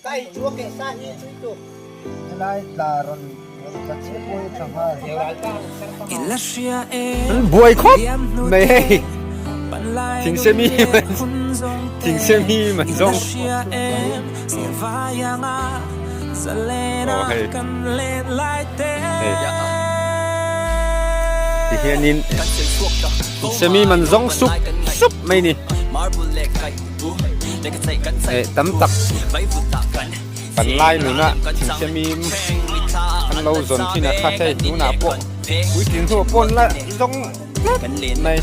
An buai khawp mai hei thingsemi thingsemi man zawng aw hei hei tihianin thingsemi man zawng sup sup mai ni eh tam tak. Kan lai nuna thingse mim an lo zawn thin a kha hei tunah pawh puitling hnu pawh an la zawng tlat mai.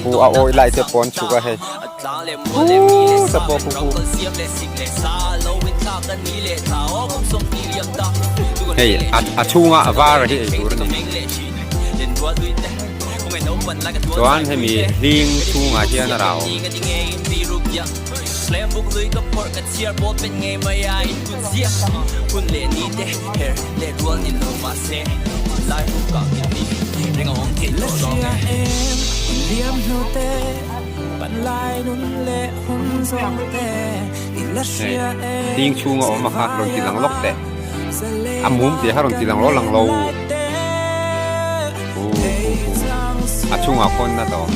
Khu a awi lai te pawh an chhuk a hei khu ta pawh khu khu. Hei a chhunga a var hi ei tur a ni. Chuan hemi hling chhungah hian a rau. Hei hling chhunga awm a kha rawn ti lang lawk teh. A mum tih kha rawn ti lang lo lang lo. A chhungah khawn a tawh.